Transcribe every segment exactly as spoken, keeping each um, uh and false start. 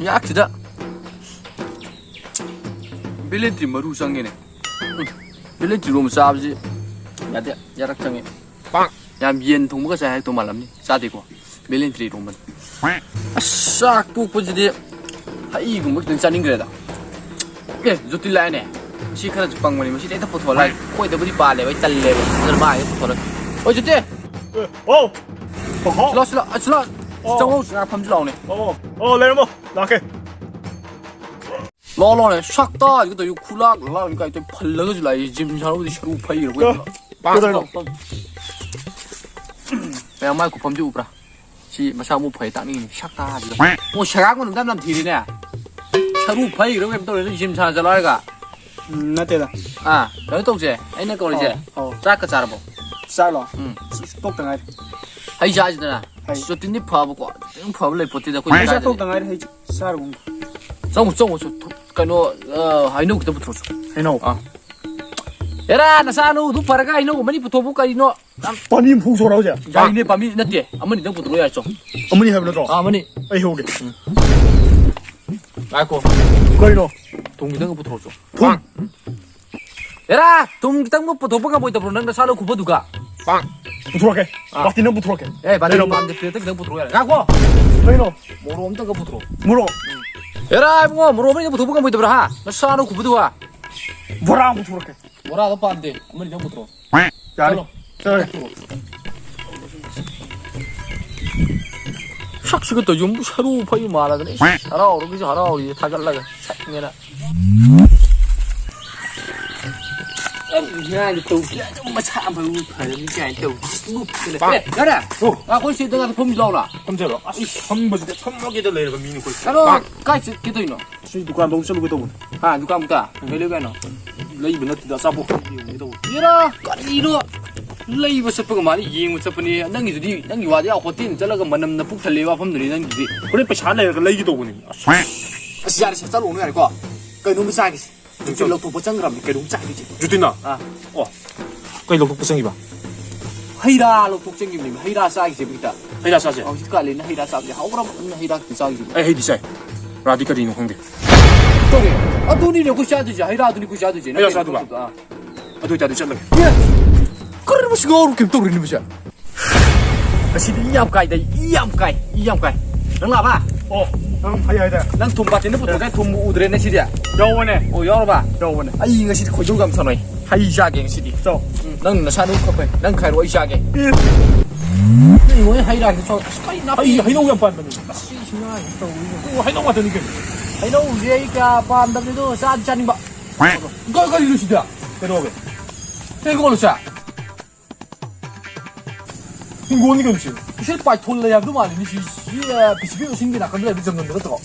ꯌꯥꯛꯁꯤꯗ ꯕꯦꯂꯦꯟꯇ꯭ꯔꯤ ꯃꯔꯨ ꯆꯪꯉꯦꯅꯦ꯫ ꯎꯝ, ꯕꯦꯂꯦꯟꯇ꯭ꯔꯤ ꯏꯔꯣꯝꯕ ꯆꯥꯕꯁꯤ ꯌꯥꯗꯦ, ꯌꯥꯔꯛ ꯆꯪꯉꯦ꯫ ꯌꯥꯝ ꯌꯦꯟ ꯊꯣꯡꯕꯒ ꯆꯥꯏ ꯍꯥꯏꯔꯛꯇꯧ ꯃꯥꯜꯂꯝꯅꯤ꯫ ꯆꯥꯗꯦꯀꯣ, ꯕꯦꯂꯦꯟꯇ꯭ꯔꯤ ꯏꯔꯣꯝꯕꯅꯤ꯫ ꯑꯁ, ꯆꯥꯛ ꯇꯣꯛꯄꯁꯤꯗꯤ ꯍꯩꯒꯨꯝꯕ ꯈꯤꯇꯪ ꯆꯥꯅꯤꯡꯈ꯭ꯔꯦꯗ꯫ ꯑꯦ, ꯖꯣꯇꯤ ꯂꯥꯛꯑꯦꯅꯦ꯫ ꯃꯁꯤ ꯈꯔꯁꯨ ꯄꯪꯕꯅꯤ꯫ ꯃꯁꯤꯗꯤ ꯍꯦꯛꯇ ꯄꯨꯊꯣꯛꯍꯜꯂ꯫ ꯑꯩꯈꯣꯏꯗꯕꯨꯗꯤ ꯄꯥꯜꯂꯦꯕ, ꯑꯩ ꯇꯜꯂꯦꯕ꯫ ꯑꯗꯨꯅ ꯃꯥ ꯍꯦꯛꯇ ꯄꯨꯊꯣꯛꯍꯜꯂ꯫ ꯍꯣꯏ, ꯖꯣꯇꯤ! ꯑꯦ, ꯑꯧ! ꯀꯀꯥ! ꯁꯤꯂꯥꯎ, ꯁꯤꯂꯥꯎ, ꯁꯤꯂꯥꯎ! ꯑꯧ! ꯆꯪꯉꯧ, ꯉꯥꯏꯍꯥꯛ ꯐꯝꯁꯤ ꯂꯥꯎꯅꯦ꯫ ꯑꯧ, ꯑꯧ, ꯂꯩꯔꯝꯃꯣ꯫ ꯂꯥꯛꯀꯦ꯫ ꯂꯥꯛꯑꯣ, ꯂꯥꯛꯑꯣꯅꯦ꯫ ꯁꯛꯇꯥ ꯍꯥꯏꯒꯦ ꯇꯧꯏ, ꯈꯨꯂꯥꯛ ꯂꯥꯛꯑꯣꯅꯦ꯫ ꯀꯥꯏ ꯇꯧꯏ? ꯐꯜꯂꯒꯁꯨ ꯂꯥꯛꯏ꯫ ꯖꯤꯝ ꯁꯥꯟꯅꯕꯗꯤ ꯁꯔꯨ ꯐꯩꯔꯕ ꯀꯩꯅꯣ? ꯀꯩꯗꯧꯔꯤꯅꯣ? ꯃꯌꯥꯝ ꯃꯥꯏ ꯈꯨꯐꯝꯁꯤ ꯎꯕ꯭ꯔꯥ? ꯁꯤ ꯃꯁꯥ ꯃꯎ ꯐꯩ ꯇꯥꯛꯅꯤꯡꯉꯤꯅꯤ꯫ ꯁꯛꯇꯥꯁꯤꯒ꯫ ꯑꯣ, ꯁꯦꯒꯥꯛ ꯃꯅꯝꯗ ꯌꯥꯝ ꯅꯝꯊꯤꯔꯤꯅꯦ꯫ ꯁꯔꯨ ꯐꯩꯔꯕ ꯀꯩꯅꯣ ꯇꯧꯔꯦ꯫ ꯖꯤꯝ ꯁꯥꯟꯅ ꯆꯠꯂꯣ ꯍꯥꯏꯔꯒ꯫ ꯎꯝ, ꯅꯠꯇꯦꯗ꯫ ꯑꯥ, ꯀꯩꯅꯣ ꯇꯧꯁꯦ꯫ ꯑꯩꯅ ꯀꯧꯔꯤꯁꯦ꯫ ꯑꯧ, ꯑꯧ꯫ ꯆꯥꯛꯀ ꯆꯥꯔꯕꯣ? ꯆꯥꯛꯂꯣ? ꯎꯝ꯫ ꯇꯣꯛꯇ ꯉꯥꯏꯔꯤ꯫ ꯍꯩ ꯆꯥꯁꯤꯗꯅ꯫ ꯍꯩ꯫ ꯁꯣꯇꯤꯟꯗꯤ ꯐꯕꯀꯣ꯫ ꯈꯤꯇꯪ ꯐꯕ ꯂꯩ ꯄꯣꯠꯇꯦꯗ ꯑꯩꯈꯣꯏ ꯍꯩ ꯆꯥ ꯂꯩꯀꯥꯏꯗꯗꯤ꯫ ꯇꯣꯛꯇ ꯉꯥꯏꯔꯤ, ꯍꯩ ꯆꯥꯔꯨꯒꯨꯝ꯫ ꯆꯪꯉꯨ, ꯆꯪꯉꯨ, ꯆꯪꯉꯨ꯫ ꯀꯩꯅꯣ, ꯑ, ꯍꯩꯅꯧ ꯈꯤꯇ ꯄꯨꯊꯣꯔꯛꯆꯣ꯫ ꯍꯩꯅꯧ? ꯑꯥ꯫ ꯑꯦꯔꯥ, ꯅꯆꯥꯅꯨꯗꯨ ꯐꯔꯒ ꯍꯩꯅꯧ ꯑꯃꯅꯤ ꯄꯨꯊꯣꯛꯄꯨ ꯀꯔꯤꯅꯣ? ꯄꯥꯝꯕꯤ ꯑꯃ ꯐꯨꯛ ꯆꯥꯎꯔ ꯍꯧꯖꯤꯛ? ꯌꯥꯏꯅꯦ, ꯄꯥꯝꯕꯤ ꯅꯠꯇꯦ꯫ ꯑꯃꯅꯤꯗꯪ ꯄꯨꯊꯣꯔꯛꯑꯣ ꯌꯥꯏ, ꯆꯣ꯫ ꯑꯃꯅꯤ ꯍꯥꯏꯕ ꯅꯠꯇ꯭ꯔꯣ? ꯑꯥ, ꯑꯃꯅꯤ꯫ ꯑꯩ ꯍꯧꯒꯦ꯫ ꯉꯥꯏꯈꯣ꯫ ꯀꯩꯅꯣ? ꯊꯨꯝ ꯈꯤꯇꯪ ꯄꯨꯊꯣꯔꯛꯆꯣ꯫ ꯊꯨꯝ? ꯑꯦꯔꯥ, ꯊꯨꯝ ꯈꯤꯇꯪꯕꯨ ꯄꯨꯊꯣꯛꯄ ꯉꯝꯃꯣꯏꯗꯕ꯭ꯔꯣ ꯅꯪ ꯅꯁꯥ ꯂꯧ ꯈꯨꯕꯗꯨꯒ? ꯄꯨꯊꯣꯔꯛꯀꯦ꯫ ꯑꯥ꯫ ꯕꯥꯇꯤꯟ ꯑꯃ ꯄꯨꯊꯣꯔꯛꯀꯦ꯫ ꯑꯦ, ꯕꯥꯇꯤꯟ ꯂꯩꯔꯝꯃꯣ꯫ ꯄꯥꯝꯗꯦ, plate ꯈꯤꯇꯪ ꯄꯨꯊꯣꯔꯛꯑꯣ ꯌꯥꯔꯦ꯫ ꯉꯥꯏꯈꯣ꯫ ꯀꯩꯅꯣ? ꯃꯣꯔꯣꯛ ꯑꯝꯇꯒ ꯄꯨꯊꯣꯔꯛꯑꯣ꯫ ꯃꯣꯔꯣꯛ? ꯎꯝ꯫ ꯑꯦꯔꯥ, ꯏꯕꯨꯡꯉꯣ, ꯃꯣꯔꯣꯛ ꯑꯃ ꯍꯦꯛꯇ ꯄꯨꯊꯣꯛꯄ ꯉꯝꯃꯣꯏꯗꯕ꯭ꯔꯥ, ꯍꯥ? ꯅꯁꯥ ꯂꯧ ꯈꯨꯕꯗꯨꯒ? ꯕꯣꯔꯥ ꯑꯃ ꯄꯨꯊꯣꯔꯛꯀꯦ꯫ ꯕꯣꯔꯥꯗꯣ ꯄꯥꯝꯗꯦ, ꯑꯃꯅꯤꯗꯪ ꯄꯨꯊꯣꯔꯛꯑꯣ꯫ ꯌꯥꯔꯦ꯫ ꯆꯠꯂꯣ꯫ ꯆꯠꯂꯒꯦ꯫ ꯁꯛꯁꯤꯒ ꯇꯧ ꯌꯨꯝꯕꯨ ꯁꯔꯨ ꯐꯩ ꯃꯥꯜꯂꯗꯅ꯫ ꯏꯁ, ꯍꯔꯥꯎꯔꯒꯤꯁꯨ ꯍꯔꯥꯎꯔꯤ, ꯊꯥꯒꯠꯂꯒ ꯁꯛꯅꯦꯅ꯫ ꯑꯩ ꯉꯥꯏꯅ ꯇꯧꯗꯦ, ꯑꯗꯨꯝ ꯃꯁꯥ ꯃꯎ ꯐꯔꯅꯤ ꯀꯥꯏꯅ ꯇꯧꯗꯦ꯫ ꯑꯦ, ꯌꯥꯔꯦ꯫ ꯑꯣ꯫ ꯑꯩꯈꯣꯏ ꯁꯤꯗ ꯉꯥꯛꯇ ꯐꯝꯁꯤ ꯂꯥꯎꯅ꯫ ꯐꯝꯖꯔꯣ꯫ ꯑꯁ, ꯏꯁ꯫ ꯐꯝꯕꯁꯤꯗ ꯐꯝꯃꯒꯦꯗ ꯂꯩꯔꯕ ꯃꯤꯅꯤ ꯑꯩꯈꯣꯏ꯫ ꯆꯠꯂꯣ, ꯀꯥꯏ ꯆꯠꯀꯦ ꯇꯧꯔꯤꯅꯣ? ꯁꯤ ꯗꯨꯀꯥꯟꯗ ꯑꯃꯨꯛ ꯆꯠꯂꯨꯒꯦ ꯇꯧꯕꯅꯦ꯫ ꯍꯥ, ꯗꯨꯀꯥꯟ ꯑꯃꯨꯛꯇ? ꯎꯝ꯫ ꯀꯩ ꯂꯩꯕ ꯍꯥꯏꯅꯣ? ꯂꯩꯕ ꯅꯠꯇꯦꯗ, ꯑꯆꯥꯄꯣꯠ ꯈꯔ ꯌꯦꯡꯉꯨꯒꯦ ꯇꯧꯕꯅꯦ꯫ ꯌꯦꯔꯥ, ꯀꯔꯤꯅꯣ? ꯂꯩꯕ ꯆꯠꯄꯒ ꯃꯥꯅ ꯌꯦꯡꯕ ꯆꯠꯄꯅꯦ꯫ ꯅꯪꯒꯤꯗꯨꯗꯤ, ꯅꯪꯒꯤ ꯋꯥꯗꯤ, ꯑꯥ, ꯍꯣꯇꯦꯜ ꯆꯠꯂꯒ ꯃꯅꯝ ꯅꯄꯨꯛ ꯊꯜꯂꯦ ꯋꯥꯐꯝꯗꯨꯅꯤ ꯅꯪꯒꯤꯗꯤ꯫ ꯍꯣꯔꯦꯟ ꯄꯩꯁꯥ ꯂꯩꯔꯒ ꯂꯩꯒꯦ ꯇꯧꯕꯅꯦ꯫ ꯑꯁ꯫ ꯑꯁ, ꯌꯥꯔꯦꯁꯦ, ꯆꯠꯂꯨꯅꯨ ꯌꯥꯔꯦꯀꯣ꯫ ꯀꯩꯅꯣꯝꯃ ꯆꯥꯒꯦꯁꯦ꯫ ꯍꯧꯖꯤꯛꯇꯤ ꯂꯧꯊꯣꯛꯄ ꯆꯪꯈ꯭ꯔꯕꯅꯤ, ꯀꯩꯅꯣꯝ ꯆꯥꯒꯦꯁꯦ꯫ ꯖꯨꯇꯤꯟꯅ? ꯑꯥ꯫ ꯑꯣ꯫ ꯀꯩ ꯂꯧꯊꯣꯛꯄ ꯆꯪꯉꯤꯕ? ꯍꯩ ꯔꯥ ꯂꯧꯊꯣꯛ ꯆꯪꯈꯤꯕꯅꯦ, ꯍꯩ ꯔꯥ ꯆꯥꯈꯤꯁꯦ ꯍꯦꯛꯇ꯫ ꯍꯩ ꯔꯥ ꯆꯥꯁꯦ꯫ ꯍꯧꯖꯤꯛ ꯀꯥꯂꯦꯟꯅ ꯍꯩ ꯔꯥ ꯆꯥꯕꯁꯦ ꯍꯥꯎꯈ꯭ꯔꯕ꯫ ꯅꯪ ꯍꯩ ꯔꯥ ꯈꯤꯇꯪ ꯆꯥꯈꯤꯁꯦ꯫ ꯑꯩ ꯍꯩꯗꯤ ꯆꯥꯏ꯫ ꯔꯥꯗꯤ ꯀꯔꯤꯅꯣ ꯈꯪꯗꯦ꯫ ꯀꯔꯤ? ꯑꯗꯨꯅꯤꯅꯦ ꯑꯩꯈꯣꯏ ꯆꯥꯗꯣꯏꯁꯦ꯫ ꯍꯩ ꯔꯥꯗꯨꯅꯤ ꯑꯩꯈꯣꯏ ꯆꯥꯗꯣꯏꯁꯦ꯫ ꯍꯩ ꯔꯥ ꯅꯪ ꯆꯥꯗꯣꯏꯕ? ꯑꯥ꯫ ꯑꯗꯨ ꯑꯣꯏꯇꯥꯔꯗꯤ ꯆꯠꯂꯒꯦ꯫ ꯑꯦ! ꯀꯔꯤꯅꯣ ꯃꯁꯤ ꯉꯥꯎꯔ ꯀꯩꯝ ꯇꯧꯔꯤꯅꯦ ꯃꯁꯦ? ꯉꯁꯤꯗꯤ ꯏ ꯌꯥꯝ ꯀꯥꯏꯗ, ꯏ ꯌꯥꯝ ꯀꯥꯏ, ꯏ ꯌꯥꯝ ꯀꯥꯏ꯫ ꯅꯪ ꯂꯥꯛꯑꯕ? ꯑꯣ, ꯅꯪ ꯍꯩ ꯍꯥꯏꯗ꯫ ꯅꯪ ꯊꯨꯝ ꯕꯥꯇꯤꯟꯗ ꯄꯨꯊꯣꯛꯀꯦ, ꯊꯨꯝ ꯎꯗ꯭ꯔꯦ ꯉꯁꯤꯗꯤ꯫ ꯌꯥꯎꯕꯅꯦ꯫ ꯑꯣ, ꯌꯥꯎꯔꯕ? ꯌꯥꯎꯕꯅꯦ꯫ ꯑꯩ ꯉꯁꯤꯗꯤ ꯈꯣꯏꯗꯧ ꯌꯥꯝ ꯁꯥꯎꯅꯩ꯫ ꯍꯩ ꯆꯥꯒꯦ ꯉꯁꯤꯗꯤ꯫ ꯆꯥꯎ꯫ ꯎꯝ꯫ ꯅꯪ ꯅꯁꯥ ꯅꯎ ꯈꯣꯠꯄꯩ꯫ ꯅꯪ ꯈꯥꯏꯔꯣ, ꯑꯩ ꯆꯥꯒꯦ꯫ ꯏ꯫ ꯅꯪ ꯃꯣꯏ ꯍꯩ ꯔꯥꯁꯦ ꯆꯥꯎ꯫ ꯑꯁ, ꯀꯩ ꯅꯥꯄꯤ꯫ ꯍꯩ, ꯍꯩꯅꯧ ꯌꯥꯝ ꯄꯥꯟꯕꯅꯦ꯫ ꯑꯁ, ꯁꯤ ꯉꯥꯁꯦ ꯇꯧꯔꯤꯁꯦ꯫ ꯑꯣ, ꯍꯩꯅꯧ ꯉꯥꯛꯇꯅꯤ ꯀꯩꯅꯣ꯫ ꯍꯩꯅꯧꯁꯦ ꯑꯩ ꯀꯌꯥ ꯄꯥꯝꯗꯕꯅꯤ, ꯑꯗꯣ ꯆꯥꯗꯤ ꯆꯥꯅꯤꯡꯕ꯫ ꯀ-, ꯀꯔꯤꯅꯣ ꯁꯤꯗ? ꯀꯩꯗꯧꯔꯒꯦ? ꯀꯩ ꯍꯤꯡꯒꯣꯜꯂꯣ ꯁꯦ? ꯍꯤꯡꯒꯣꯜꯅꯤ ꯀꯩꯅꯣ ꯁꯤ꯫ ꯁꯤ ꯄꯥꯏꯊꯣꯜ ꯂꯩ ꯍꯥꯏꯕꯗꯨ ꯃꯥꯜꯂꯤꯅꯦ ꯁꯤ꯫ ꯁꯤ, ꯑ, ꯄꯦꯁꯤꯐꯤꯛ ꯑꯣꯁꯤꯟꯒꯤ ꯅꯥꯀꯟꯗ ꯂꯩꯕ ꯖꯪꯒꯜꯗ ꯅꯠꯇ꯭ꯔꯣ?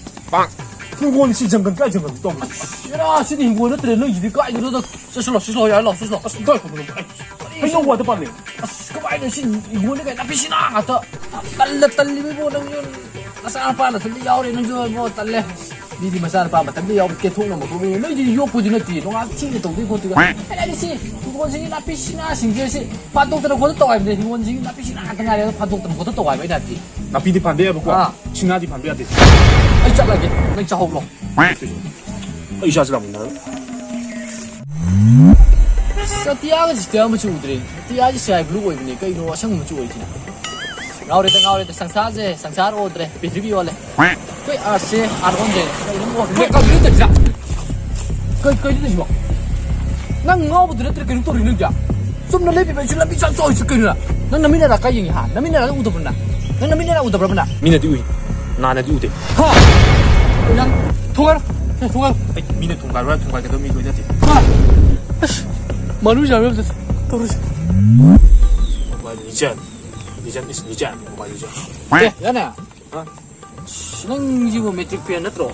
ꯍꯤꯡꯒꯣꯜꯅꯤ ꯁꯤ, ꯖꯪꯒꯜ ꯀꯥꯏ ꯖꯪꯒꯜ ꯇꯧꯕ? ꯑꯁ, ꯍꯦꯔꯥ, ꯁꯤꯗꯤ ꯍꯤꯡꯒꯣꯜ ꯅꯠꯇ꯭ꯔꯦ ꯅꯣꯏꯁꯤꯗꯤ꯫ ꯀꯥꯏꯗꯅꯣꯗ ꯆꯠꯁꯤꯜꯂꯣ, ꯆꯠꯁꯤꯜꯂꯣ, ꯌꯥꯔꯦ, ꯂꯥꯛꯑꯣ, ꯆꯠꯁꯤꯜꯂꯣ꯫ ꯑꯁ, ꯀꯥꯏ ꯈꯨꯝꯕꯅꯣ? ꯑꯩ, ꯍꯩꯅꯧ ꯋꯥꯗ ꯄꯥꯜꯂꯦ꯫ ꯑꯁ, ꯀꯃꯥꯏꯅ ꯁꯤ ꯍꯤꯡꯒꯣꯜꯅꯤ ꯀꯥꯏ ꯅꯥꯄꯤ ꯁꯤꯅꯥ ꯉꯥꯛꯇ꯫ ꯇꯜꯂ ꯇꯜꯂꯤꯕ ꯏꯕꯣ ꯅꯪꯁꯨ꯫ ꯅꯆꯥꯅꯨꯄꯥ ꯅꯊꯟꯗ ꯌꯥꯎꯔꯦ ꯅꯪꯁꯨ ꯏꯕꯣ, ꯇꯜꯂꯦ꯫ ꯃꯤꯗꯤ ꯃꯆꯥꯅꯨꯄꯥ ꯃꯊꯟꯗ ꯌꯥꯎꯕ ꯀꯦꯊꯣꯛꯅꯕ ꯊꯣꯛꯅꯩ꯫ ꯅꯣꯏꯗꯤ ꯌꯣꯛꯄꯁꯨ ꯅꯠꯇꯦ, ꯅꯣꯡꯉꯥꯟ ꯊꯤꯅ ꯇꯧꯗꯣꯏ ꯈꯣꯠꯇꯣꯏꯒ꯫ ꯑꯩꯅ ꯍꯥꯏꯗꯤ ꯁꯤ ꯍꯤꯡꯒꯣꯜꯁꯤꯒꯤ ꯅꯥꯄꯤ ꯁꯤꯅꯥꯁꯤꯡꯁꯦ ꯁꯤ ꯐꯥꯟꯗꯣꯛꯇꯅ ꯈꯣꯠꯇ ꯇꯧ ꯍꯥꯏꯕꯅꯦ꯫ ꯍꯤꯡꯒꯣꯜꯁꯤꯒꯤ ꯅꯥꯄꯤ ꯁꯤꯅꯥ ꯉꯥꯛꯇ ꯉꯥꯏꯔꯦ, ꯐꯥꯟꯗꯣꯛꯇꯅ ꯈꯣꯠꯇ ꯇꯧ ꯍꯥꯏꯕ ꯑꯩꯅ ꯍꯥꯏꯕꯗꯤ꯫ ꯅꯥꯄꯤꯗꯤ ꯐꯥꯟꯕ ꯌꯥꯕꯀꯣ, ꯑꯥ꯫ ꯁꯤꯡꯅꯥꯗꯤ ꯐꯥꯟꯕ ꯌꯥꯗꯦ꯫ ꯑꯩ ꯆꯠꯂꯒꯦ, ꯅꯪ ꯆꯥꯍꯧꯔꯣ꯫ ꯑꯩ ꯏꯆꯥꯁꯤ ꯂꯥꯛꯃꯤꯟꯅꯔ꯫ ꯑꯁ, ꯑꯇꯤꯌꯥꯒꯁꯤ ꯁꯤꯁꯇꯔ ꯑꯃꯁꯨ ꯎꯗ꯭ꯔꯦ꯫ ꯑꯇꯤꯌꯥꯁꯤ ꯁ꯭ꯀꯥꯏ ꯕ꯭ꯂꯨ ꯑꯣꯏꯕꯅꯦ, ꯀꯩꯅꯣ ꯑꯁꯪꯕ ꯃꯆꯨ ꯑꯣꯏꯁꯤꯅ? ꯉꯥꯎꯔꯦꯗ, ꯉꯥꯎꯔꯦꯗ, ꯁꯪꯁꯥꯔꯁꯦ, ꯁꯪꯁꯥꯔ ꯑꯣꯟꯗ꯭ꯔꯦ, ꯄ꯭ꯔꯤꯊꯤꯕꯤ ꯑꯣꯜꯂꯦ꯫ ꯑꯩꯈꯣꯏ ꯑꯥꯔꯠꯁꯦ ꯑꯥꯔꯠ ꯑꯣꯟꯗ꯭ꯔꯦ꯫ ꯀꯩꯅꯣ ꯑꯣꯟꯗ꯭ꯔꯦ? ꯀꯩ, ꯀꯩꯅꯣ ꯇꯧꯔꯤꯁꯤꯅ? ꯀꯩ, ꯀꯩꯅꯣ ꯇꯧꯔꯤꯁꯤꯕꯣ? ꯅꯪ ꯉꯥꯎꯕꯗꯨ ꯅꯠꯇ꯭ꯔ ꯀꯩꯅꯣ ꯇꯧꯔꯤ ꯅꯪꯗꯤ? ꯆꯨꯝꯅ ꯂꯦꯞꯄꯤꯕ ꯑꯩꯁꯨ ꯂꯝꯕꯤ ꯆꯠ ꯆꯠ ꯀꯩꯅꯣ? ꯅꯪ ꯅꯃꯤꯠ ꯅꯔꯥ ꯀꯥꯏ ꯌꯦꯡꯉꯤ ꯍꯥ? ꯅꯃꯤꯠ ꯅꯔꯥ ꯎꯗꯕ꯭ꯔ ꯅꯪ? ꯅꯪ ꯅꯃꯤꯠ ꯅꯔꯥ ꯎꯗꯕ꯭ꯔꯕ ꯅꯪ? ꯃꯤꯅꯗꯤ ꯎꯏ, ꯅꯥꯅꯗꯤ ꯎꯗꯦ꯫ ꯍꯥ? ꯅꯪ ꯊꯣꯡꯒꯥꯏꯔꯣ꯫ ꯁꯦ, ꯊꯣꯡꯒꯥꯏꯔꯣ꯫ ꯑꯩ ꯃꯤꯅ ꯊꯣꯡꯒꯥꯏꯔꯣ ꯍꯥꯏꯔ ꯊꯣꯡꯒꯥꯏꯒꯗꯕ ꯃꯤ ꯂꯣꯏ ꯅꯠꯇꯦ꯫ ꯍꯥ? ꯑꯁ, ꯃꯥꯅꯨ ꯌꯥꯝ ꯌꯥꯝ ꯆꯠ-, ꯇꯧꯔꯤꯁꯦ꯫ Mobile Legend. Legend is Legend. Mobile Legend. ꯑꯦ, ꯌꯥꯅꯦ? ꯍꯥ? ꯑꯁ, ꯅꯪꯁꯤꯕꯨ ꯃꯦꯇ꯭ꯔꯤꯛ ꯐꯦꯟ ꯅꯠꯇ꯭ꯔꯣ?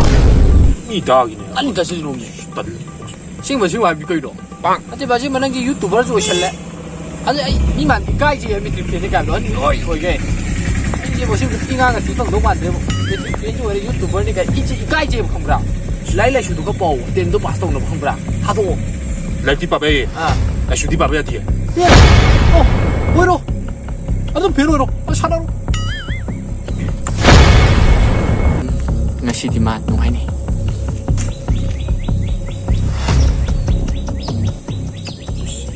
ꯃꯤ ꯇꯥꯒꯤꯅꯦ꯫ ꯑꯅꯤ ꯇꯥꯁꯤꯜꯂꯤ ꯅꯣꯡꯃꯤ꯫ ꯇꯜꯂꯤ꯫ ꯁꯤꯡꯕ ꯁꯤꯡꯕ ꯍꯥꯏꯕꯗꯤ ꯀꯩꯅꯣ? ꯄꯥꯛ꯫ ꯅꯠꯇꯦꯕ, ꯑꯁꯤꯃ ꯅꯪꯒꯤ ꯌꯨꯇꯨꯕꯔꯁꯨ ꯑꯣꯏꯁꯜꯂꯦ꯫ ꯑꯗꯨ ꯑꯩ ꯃꯤ ꯃꯥꯟ ꯏꯀꯥꯏꯖꯩ, ꯃꯦꯇ꯭ꯔꯤꯛ ꯐꯦꯟꯅꯤ ꯀꯥꯏꯕꯗꯣ ꯑꯅꯤ ꯂꯣꯏ ꯑꯣꯏꯒꯦ꯫ ꯑꯩꯁꯦ ꯃꯁꯤ ꯅꯨꯄꯤ ꯑꯉꯥꯡꯒ ꯊꯤ ꯐꯪꯗꯧ ꯃꯥꯟꯗ꯭ꯔꯦꯕ꯫ ꯃꯦꯇ꯭ꯔꯤꯛ ꯐꯦꯟꯁꯨ ꯑꯣꯏꯔꯦ, ꯌꯨꯇꯨꯕꯔꯅꯤ ꯀꯥꯏ ꯏꯆꯦ ꯏꯀꯥꯏꯖꯩꯕ ꯈꯪꯕ꯭ꯔꯥ? ꯂꯥꯏꯔꯤꯛ ꯂꯥꯏꯁꯨꯗꯨꯒ ꯄꯥꯎ, ꯇꯦꯟꯗꯣ ꯄꯥꯁ ꯇꯧꯅꯕ ꯈꯪꯕ꯭ꯔꯥ? ꯊꯥꯗꯣꯛꯑꯣ꯫ ꯂꯥꯏꯔꯤꯛꯇꯤ ꯄꯥꯕ ꯌꯥꯏꯌꯦ꯫ ꯑꯥ꯫ ꯂꯥꯏꯁꯨꯗꯤ ꯄꯥꯕ ꯌꯥꯗꯤꯌꯦ꯫ ꯑꯦ, ꯑꯣ, ꯑꯣꯏꯔꯣ꯫ ꯑꯗꯨꯝ ꯐꯦꯟ ꯑꯣꯏꯔꯣ꯫ ꯑ, ꯁꯥꯟꯅꯔꯣ꯫ ꯁꯤꯗꯤ ꯃꯥ ꯅꯨꯡꯉꯥꯏꯅꯤ꯫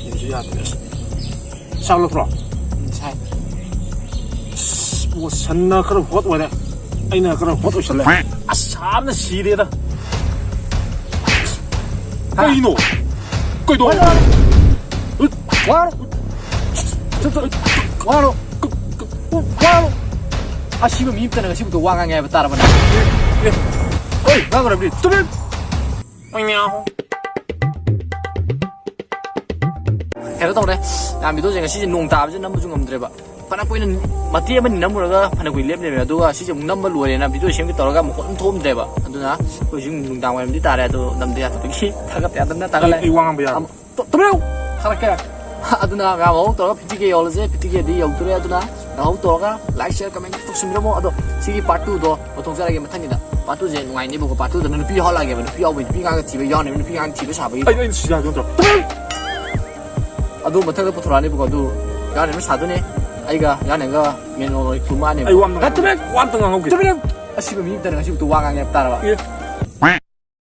ꯌꯦꯡꯁꯨ ꯌꯥꯗ꯭ꯔꯦ꯫ ꯑꯁ, ꯆꯥꯛ ꯂꯧꯊꯣꯔꯣ? ꯁꯥꯏ꯫ ꯑꯁ, ꯁꯟꯅ ꯈꯔ ꯍꯣꯠ ꯑꯣꯏꯔꯦ, ꯑꯩꯅ ꯈꯔ ꯍꯣꯠ ꯑꯣꯏꯁꯜꯂꯦ꯫ ꯑꯁ, ꯁꯥꯕꯅ ꯁꯤꯔꯦꯗ꯫ ꯀꯩꯅꯣ? ꯀꯩꯗꯧ? ꯋꯥꯔꯣ꯫ ꯋꯥꯔꯣ꯫ ꯋꯥꯔꯣ꯫ ꯑꯁꯤꯕ ꯃꯤ ꯑꯝꯇꯅ ꯉꯁꯤꯕꯨꯛꯇ ꯋꯥ ꯉꯥꯡꯉꯦ ꯍꯥꯏꯕ ꯇꯥꯔꯕꯅꯦ꯫ ꯍꯣꯏ, ꯉꯥꯡꯈ꯭ꯔꯕꯗꯤ꯫ ꯇꯨꯃꯤꯟ! ꯀꯩꯅꯣ ꯇꯧꯔꯦ, ꯌꯥꯝ ꯚꯤꯗꯤꯑꯣꯁꯦ ꯉꯁꯤꯁꯦ ꯅꯣꯡ ꯇꯥꯕꯁꯦ ꯅꯝꯕꯁꯨ ꯉꯝꯗ꯭ꯔꯦꯕ꯫ ꯐꯅ ꯀꯨꯏꯅ ꯃꯇꯦꯛ ꯑꯃꯅꯤ ꯅꯝꯃꯨꯔꯒ ꯐꯅ ꯀꯨꯏꯅ ꯂꯦꯞꯂꯦꯕ꯫ ꯑꯗꯨꯒ ꯁꯤꯁꯦ ꯑꯃꯨꯛ ꯅꯝꯕ ꯂꯣꯏꯔꯦꯅ ꯚꯤꯗꯤꯑꯣ ꯁꯦꯝꯒꯦ ꯇꯧꯔꯒ ꯃꯈꯣꯟ ꯑꯃ ꯊꯣꯛꯑꯝꯗ꯭ꯔꯦꯕ꯫ ꯑꯗꯨꯅ ꯑꯩꯈꯣꯏꯁꯨ ꯅꯨꯡꯗꯥꯡ ꯋꯥꯏꯔꯝꯗꯤ ꯇꯥꯔꯦ, ꯑꯗꯣ ꯅꯝꯗ ꯌꯥꯗꯕꯒꯤ ꯊꯥꯒꯠꯇ ꯌꯥꯗꯕꯅ ꯊꯥꯒꯠꯂꯦ꯫ ꯑꯩ, ꯑꯩ ꯋꯥ ꯉꯥꯡꯕ ꯌꯥꯗꯕ꯫ ꯇꯨꯃꯤꯟ! ꯊꯥꯔꯛꯀꯦ꯫ ꯑꯗꯨꯅ ꯃꯌꯥꯝ ꯍꯧ ꯇꯧꯔꯒ ꯐꯤꯐꯇꯤ ꯀꯦ ꯌꯧꯔꯁꯦ, ꯐꯤꯐꯇꯤ ꯀꯦꯗꯤ ꯌꯧꯗꯣꯔꯦ꯫ ꯑꯗꯨꯅ ꯍꯧ ꯇꯧꯔꯒ like, share, comment ꯇꯧꯁꯤꯟꯕꯤꯔꯝꯃꯣ꯫ ꯑꯗꯣ ꯁꯤꯒꯤ part two ꯗꯣ ꯃꯊꯣꯡ ꯆꯥꯔꯒꯦ ꯃꯊꯪꯒꯤꯗ꯫ Part two ꯁꯦ ꯅꯨꯡꯉꯥꯏꯅꯦꯕꯀꯣ꯫ Part two ꯗꯅ ꯅꯨꯄꯤ ꯍꯧꯍꯜꯂꯛꯑꯒꯦꯕ, ꯅꯨꯄꯤ ꯌꯥꯎꯕꯩ, ꯅꯨꯄꯤ ꯑꯉꯥꯡꯒ ꯊꯤꯕ ꯌꯥꯎꯅꯦꯕ, ꯅꯨꯄꯤ ꯑꯉꯥꯡ ꯊꯤꯕ ꯁꯥꯕꯒꯤ꯫ ꯑꯩ, ꯑꯩ ꯁꯤ ꯌꯥꯗꯣꯏ ꯅꯠꯇ꯭ꯔꯣ? ꯑꯗꯨ ꯃꯊꯪꯗ ꯄꯨꯊꯣꯔꯛꯑꯅꯦꯕꯀꯣ꯫ ꯑꯗꯨ ꯌꯥꯎꯅꯦꯕ ꯁꯥꯗꯣꯏꯅꯦ꯫ ꯑꯩꯒ ꯌꯥꯎꯅꯦꯒ ꯃꯦꯟ ꯔꯣꯜ ꯀꯨꯝꯃꯛꯑꯅꯦꯕ꯫ ꯑꯩ ꯋꯥ ꯑꯝꯇ ꯉꯥꯡꯍꯧꯒꯦ꯫ ꯋꯥ ꯑꯝꯇ ꯉꯥꯡꯍꯧꯒꯦ꯫ ꯑꯁꯤꯕ ꯃꯤ ꯑꯝꯇꯅ ꯉꯁꯤꯕꯨꯛꯇ ꯋꯥ ꯉꯥꯡꯉꯦ ꯍꯥꯏꯕ ꯇꯥꯔꯕ꯫ ꯑꯦ,